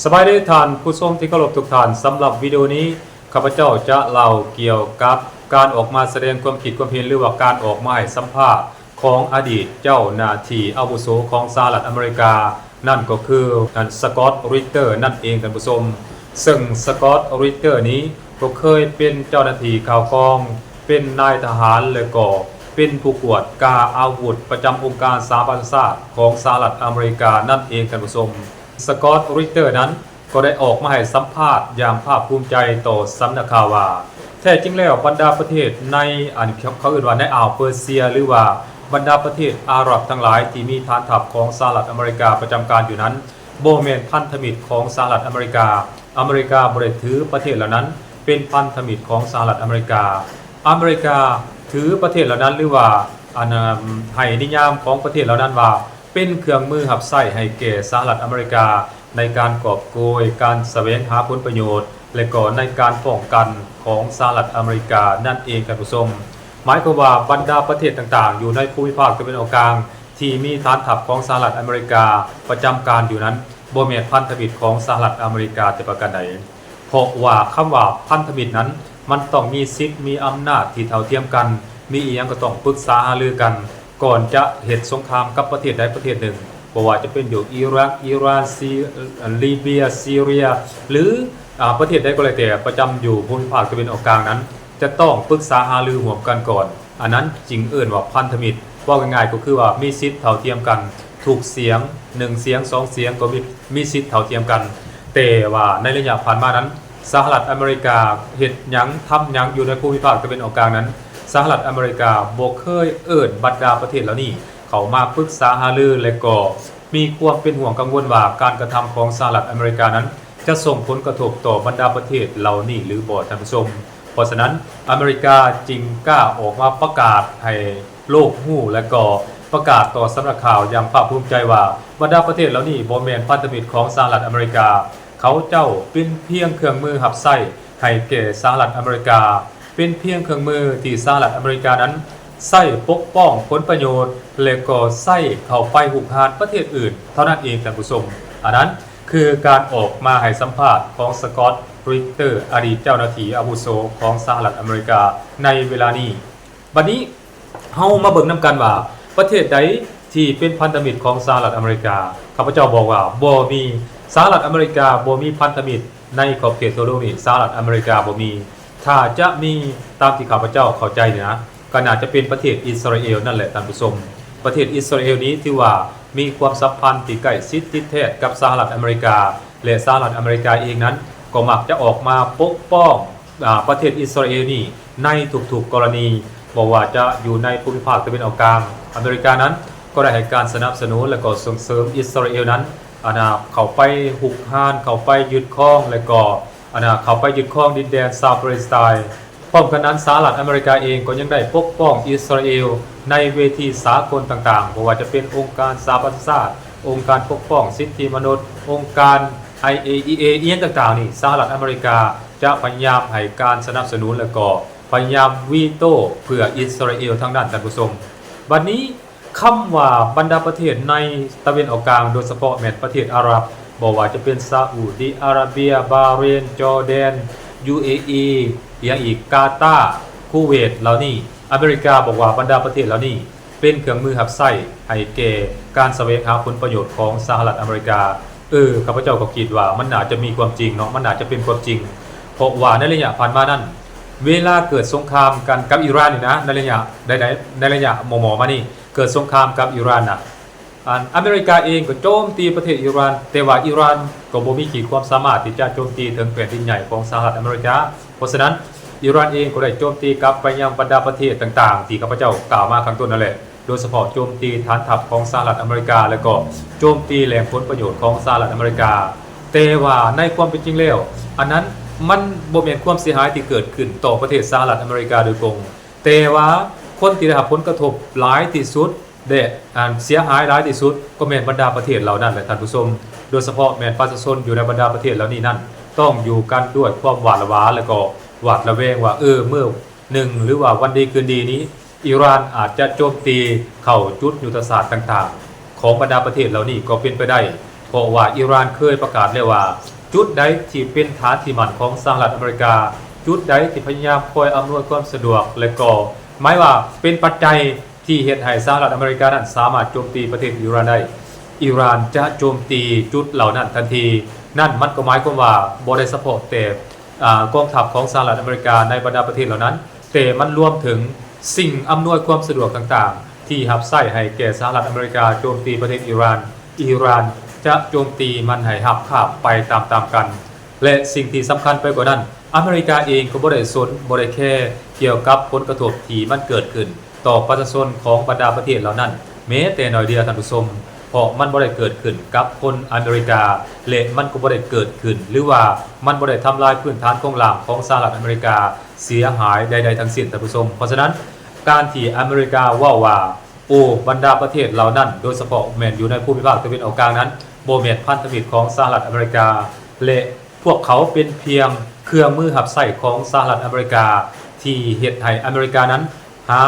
ສະບາຍດີທ່ານຜູ້ຊົມທີ່ເຄົາລົບທຸກທ່ານ, ສຳລັບວິດີໂອນີ້ ຂ້າພະເຈົ້າຈະເລົ່າກ່ຽວກັບການອອກມາສະແດງຄວາມຄິດຄວາມເຫັນ ຫຼືວ່າການອອກມາໃຫ້ສຳພາດຂອງອະດີດເຈົ້າໜ້າທີ່ອາວຸໂສຂອງສະຫະລັດອາເມລິກາ ນັ້ນກໍຄືທ່ານ ສະກອດ ຣິກເຕີ ນັ້ນເອງທ່ານຜູ້ຊົມ. ເຊິ່ງ ສະກອດ ຣິກເຕີ ນີ້ກໍເຄີຍເປັນເຈົ້າໜ້າທີ່ຂ່າວກອງ, ເປັນນາຍທະຫານ ແລະກໍເປັນຜູ້ກວດກາອາວຸດປະຈຳອົງການສະຫະປະຊາຊາດຂອງສະຫະລັດອາເມລິການັ້ນເອງທ່ານຜູ້ຊົມ. ສະກອດ ຣິກເຕີ ນັ້ນ ກໍໄດ້ອອກມາໃຫ້ສຳພາດຢ່າງພາກພູມໃຈຕໍ່ສຳນັກຂ່າວວ່າ ແທ້ຈິງແລ້ວບັນດາປະເທດໃນ ອັນ ເຂົາເອີ້ນວ່າໃນອ່າວເປີເຊຍ ຫຼືວ່າບັນດາປະເທດອາຣັບທັງຫຼາຍທີ່ມີຖານທັບຂອງສະຫະລັດອາເມລິກາປະຈຳການຢູ່ນັ້ນ ບໍ່ແມ່ນພັນທະມິດຂອງສະຫະລັດອາເມລິກາ. ອາເມລິກາບໍ່ໄດ້ຖືປະເທດເຫຼົ່ານັ້ນເປັນພັນທະມິດຂອງສະຫະລັດອາເມລິກາ. ອາເມລິກາຖືປະເທດເຫຼົ່ານັ້ນ ຫຼືວ່າ ອັນ ໃຫ້ນິຍາມຂອງປະເທດເຫຼົ່ານັ້ນວ່າ ເປັນເຄື່ອງມືຮັບໃຊ້ໃຫ້ແກ່ສະຫະລັດອາເມລິກາ ໃນການກອບໂກຍ, ການສະແຫວງຫາຜົນປະໂຫຍດ ແລະກໍໃນການປ້ອງກັນຂອງສະຫະລັດອາເມລິການັ້ນເອງທ່ານຜູ້ຊົມ. ໝາຍຄວາມວ່າບັນດາປະເທດຕ່າງໆ ຢູ່ໃນພູມິພາກຕາເວັນອອກກາງ ທີ່ມີຖານທັບຂອງສະຫະລັດອາເມລິກາປະຈຳການຢູ່ນັ້ນ ບໍ່ແມ່ນພັນທະມິດຂອງສະຫະລັດອາເມລິກາແຕ່ປະການໃດ. ເພາະວ່າຄຳວ່າພັນທະມິດນັ້ນ ມັນຕ້ອງມີສິດມີອຳນາດທີ່ເທົ່າທຽມກັນ, ມີອີ່ຫຍັງກໍຕ້ອງປຶກສາຫາລືກັນ ກ່ອນຈະເຮັດສົງຄາມກັບປະເທດໃດປະເທດໜຶ່ງ, ບໍ່ວ່າຈະເປັນຢູ່ອີຣັກ, ອີຣານ, ຊີ, ລີເບຍ, ຊີເຣຍ ຫຼື ອາ ປະເທດໃດກໍແລ້ວແຕ່ປະຈຳຢູ່ພູມິພາກຕາເວັນອອກກາງນັ້ນ ຈະຕ້ອງປຶກສາຫາລືຮ່ວມກັນກ່ອນ, ອັນນັ້ນຈຶ່ງເອີ້ນວ່າພັນທະມິດ. ເວົ້າງ່າຍໆກໍຄືວ່າມີສິດເທົ່າທຽມກັນ, ທຸກສຽງ, ໜຶ່ງສຽງ, ສອງສຽງ ກໍມີ, ມີສິດເທົ່າທຽມກັນ. ແຕ່ວ່າໃນໄລຍະຜ່ານມານັ້ນ ສະຫະລັດອາເມລິກາເຮັດຫຍັງ, ທຳຫຍັງຢູ່ໃນພູມິພາກຕາເວັນອອກກາງນັ້ນ, ສະຫະລັດອາເມລິກາບໍ່ເຄີຍເອີ້ນບັນດາປະເທດເຫຼົ່ານີ້ເຂົ້າມາປຶກສາຫາລື ແລະກໍມີຄວາມເປັນຫ່ວງກັງວົນວ່າການກະທຳຂອງສະຫະລັດອາເມລິການັ້ນ ຈະສົ່ງຜົນກະທົບຕໍ່ບັນດາປະເທດເຫຼົ່ານີ້ຫຼືບໍ່ທ່ານຜູ້ຊົມ. ເພາະສະນັ້ນ ອາເມລິກາຈຶ່ງກ້າອອກມາປະກາດໃຫ້ໂລກຮູ້ ແລະກໍປະກາດຕໍ່ສຳນັກຂ່າວຢ່າງພາກພູມໃຈວ່າ ບັນດາປະເທດເຫຼົ່ານີ້ບໍ່ແມ່ນພັນທະມິດຂອງສະຫະລັດອາເມລິກາ. ເຂົາເຈົ້າເປັນພຽງເຄື່ອງມືຮັບໃຊ້ໃຫ້ແກ່ສະຫະລັດອາເມລິກາ, ເປັນພຽງເຄື່ອງມືທີ່ສະຫະລັດອາເມລິການັ້ນໃຊ້ປົກປ້ອງຜົນປະໂຫຍດ ແລະກໍໃຊ້ເຂົ້າໄປຮຸກຮານປະເທດອື່ນເທົ່ານັ້ນເອງທ່ານຜູ້ຊົມ. ອັນນັ້ນ ຄືການອອກມາໃຫ້ສຳພາດຂອງ ສະກອດ ຣິກເຕີ ອະດີດເຈົ້າໜ້າທີ່ອາວຸໂສຂອງສະຫະລັດອາເມລິກາໃນເວລານີ້. ບັດນີ້ເຮົາມາເບິ່ງນຳກັນວ່າ ປະເທດໃດທີ່ເປັນພັນທະມິດຂອງສະຫະລັດອາເມລິກາ? ຂ້າພະເຈົ້າບອກວ່າບໍ່ມີ. ສະຫະລັດອາເມລິກາບໍ່ມີພັນທະມິດໃນຂອບເຂດທົ່ວໂລກນີ້, ສະຫະລັດອາເມລິກາບໍ່ມີ. ຖ້າຈະມີຕາມທີ່ຂ້າພະເຈົ້າເຂົ້າໃຈນີ້ນະ, ກໍໜ້າຈະເປັນປະເທດອິດສະຣາເອວນັ້ນແຫຼະທ່ານຜູ້ຊົມ. ປະເທດອິດສະຣາເອວນີ້ຖືວ່າມີຄວາມສຳພັນທີ່ໃກ້ຊິດຕິດແທດກັບສະຫະລັດອາເມລິກາ ແລະ ສະຫະລັດອາເມລິກາເອງນັ້ນກໍມັກຈະອອກມາປົກປ້ອງ ອາ ປະເທດອິດສະຣາເອວນີ້ໃນທຸກໆກໍລະນີ, ບໍ່ວ່າຈະຢູ່ໃນພູມິພາກຕາເວັນອອກກາງ. ອາເມລິການັ້ນກໍໄດ້ໃຫ້ການສະໜັບສະໜູນ ແລະ ກໍສົ່ງເສີມອິດສະຣາເອວນັ້ນ ອັນນາ ເຂົ້າໄປຮຸກຮານ, ເຂົ້າໄປຍຶດຄອງ ແລະ ກໍ ອັນນາ ເຂົ້າໄປຍຶດຄອງດິນແດນຊາວປາເລສໄຕ. ພ້ອມກັນນັ້ນ ສະຫະລັດອາເມລິກາເອງກໍຍັງໄດ້ປົກປ້ອງອິດສະຣາເອວໃນເວທີສາກົນຕ່າງໆ, ບໍ່ວ່າຈະເປັນອົງການສະຫະປະຊາຊາດ, ອົງການປົກປ້ອງສິດທິມະນຸດ, ອົງການ ໄອ ເອ ອີ ເອ ອີ່ຫຍັງຕ່າງໆນີ້, ສະຫະລັດອາເມລິກາຈະພະຍາຍາມໃຫ້ການສະໜັບສະໜູນ ແລະ ກໍພະຍາຍາມວີໂຕ້ເພື່ອອິດສະຣາເອວທັງນັ້ນ, ທ່ານຜູ້ຊົມ. ບັດນີ້ ຄຳວ່າບັນດາປະເທດໃນຕາເວັນອອກກາງ, ໂດຍສະເພາະແມ່ນປະເທດອາຣັບ, ບໍ່ວ່າຈະເປັນຊາອຸດີອາຣາເບຍ, ບາເຣນ, ຈໍແດນ, ຢູເອອີ, ອີ່ຫຍັງອີກ, ກາຕາ, ຄູເວດ ເຫຼົ່ານີ້, ອາເມລິກາບອກວ່າບັນດາປະເທດເຫຼົ່ານີ້ເປັນເຄື່ອງມືຮັບໃຊ້ໃຫ້ແກ່ການສະແຫວງຫາຜົນປະໂຫຍດຂອງສະຫະລັດອາເມລິກາ. ເອີ, ຂ້າພະເຈົ້າກໍຄິດວ່າມັນໜ້າຈະມີຄວາມຈິງເນາະ, ມັນໜ້າຈະເປັນຄວາມຈິງ, ເພາະວ່າໃນໄລຍະຜ່ານມານັ້ນ ເວລາເກີດສົງຄາມກັນກັບອີຣານນີ້ນະ, ໃນໄລຍະໃດໆ, ໃນໄລຍະມໍ່ໆມານີ້ ເກີດສົງຄາມກັບອີຣານນະ, ອັນ ອາເມລິກາເອງກໍໂຈມຕີປະເທດອີຣານ, ແຕ່ວ່າອີຣານກໍບໍ່ມີຂີດຄວາມສາມາດທີ່ຈະໂຈມຕີເຖິງແຜ່ນດິນໃຫຍ່ຂອງສະຫະລັດອາເມລິກາ. ເພາະສະນັ້ນ ອີຣານເອງກໍໄດ້ໂຈມຕີກັບໄປຍັງບັນດາປະເທດຕ່າງໆ ທີ່ຂ້າພະເຈົ້າກ່າວມາຂ້າງຕົ້ນນັ້ນແຫຼະ, ໂດຍສະເພາະໂຈມຕີຖານທັບຂອງສະຫະລັດອາເມລິກາ ແລະ ກໍໂຈມຕີແຫຼ່ງຜົນປະໂຫຍດຂອງສະຫະລັດອາເມລິກາ. ແຕ່ວ່າໃນຄວາມເປັນຈິງແລ້ວ ອັນນັ້ນມັນບໍ່ແມ່ນຄວາມເສຍຫາຍທີ່ເກີດຂຶ້ນຕໍ່ປະເທດສະຫະລັດອາເມລິກາໂດຍກົງ, ແຕ່ວ່າຄົນທີ່ໄດ້ຮັບຜົນກະທົບຫຼາຍທີ່ສຸດ ແລະ ອັນເສຍຫາຍຫຼາຍທີ່ສຸດກໍແມ່ນບັນດາປະເທດເຫຼົ່ານັ້ນແຫຼະທ່ານຜູ້ຊົມ, ໂດຍສະເພາະແມ່ນປະຊາຊົນຢູ່ໃນບັນດາປະເທດເຫຼົ່ານີ້ນັ້ນ ຕ້ອງຢູ່ກັນດ້ວຍຄວາມຫວາດລະຫວາ ແລະ ກໍຫວາດລະແວງວ່າ ເອີ ມື້ໜຶ່ງ ຫຼືວ່າວັນດີຄືນດີນີ້ ອີຣານອາດຈະໂຈມຕີເຂົ້າຈຸດຍຸດທະສາດຕ່າງໆຂອງບັນດາປະເທດເຫຼົ່ານີ້ກໍເປັນໄປໄດ້. ເພາະວ່າອີຣານເຄີຍປະກາດແລ້ວວ່າ ຈຸດໃດທີ່ເປັນຖານທີ່ໝັ້ນຂອງສະຫະລັດອາເມລິກາ, ຈຸດໃດທີ່ພະຍາຍາມຄອຍອຳນວຍຄວາມສະດວກ ແລະກໍໝາຍວ່າເປັນປັດໄຈທີ່ເຮັດໃຫ້ສະຫະລັດອາເມລິການັ້ນສາມາດໂຈມຕີປະເທດອີຣານໄດ້, ອີຣານຈະໂຈມຕີຈຸດເຫຼົ່ານັ້ນທັນທີ. ນັ້ນມັນກໍໝາຍຄວາມວ່າບໍ່ໄດ້ສະເພາະແຕ່ ອາ ກອງທັບຂອງສະຫະລັດອາເມລິກາໃນບັນດາປະເທດເຫຼົ່ານັ້ນ, ແຕ່ມັນລວມເຖິງສິ່ງອຳນວຍຄວາມສະດວກຕ່າງໆ ທີ່ຮັບໃຊ້ໃຫ້ແກ່ສະຫະລັດອາເມລິກາໂຈມຕີປະເທດອີຣານ, ອີຣານຈະໂຈມຕີມັນໃຫ້ຮາບຄາບໄປຕາມໆກັນ. ແລະ ສິ່ງທີ່ສຳຄັນໄປກວ່ານັ້ນ, ອາເມລິກາເອງກໍບໍ່ໄດ້ສົນ, ບໍ່ໄດ້ແຄກ່ຽວກັບຜົນກະທົບທີ່ມັນເກີດຂຶ້ນຕໍ່ປະຊາຊົນຂອງບັນດາປະເທດເຫຼົ່ານັ້ນ ແມ້ແຕ່ໜ້ອຍດຽວ, ທ່ານຜູ້ຊົມ, ເພາະມັນບໍ່ໄດ້ເກີດຂຶ້ນກັບຄົນອາເມລິກາ ແລະ ມັນກໍບໍ່ໄດ້ເກີດຂຶ້ນ ຫຼືວ່າມັນບໍ່ໄດ້ທຳລາຍພື້ນຖານໂຄງລ່າງຂອງສະຫະລັດອາເມລິກາເສຍຫາຍໃດໆທັງສິ້ນ, ທ່ານຜູ້ຊົມ. ເພາະສະນັ້ນ, ການທີ່ອາເມລິກາເວົ້າວ່າ ໂອ້ ບັນດາປະເທດເຫຼົ່ານັ້ນ, ໂດຍສະເພາະແມ່ນຢູ່ໃນພູມພິພາກຕາເວັນອອກກາງນັ້ນ, ບໍ່ແມ່ນພັນທະມິດຂອງສະຫະລັດອາເມລິກາ ແລະ ພວກເຂົາເປັນພຽງເຄື່ອງມືຮັບໃຊ້ຂອງສະຫະລັດອາເມລິກາ ທີ່ເຮັດໃຫ້ອາເມລິການັ້ນຫາ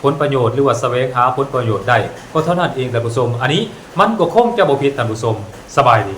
ຜົນປະໂຫຍດ ຫຼືວ່າສະແຫວງຫາຜົນປະໂຫຍດໄດ້ ກໍເທົ່ານັ້ນເອງ, ທ່ານຜູ້ຊົມ. ອັນນີ້ມັນກໍຄົງຈະບໍ່ຜິດ, ທ່ານຜູ້ຊົມ. ສະບາຍດີ.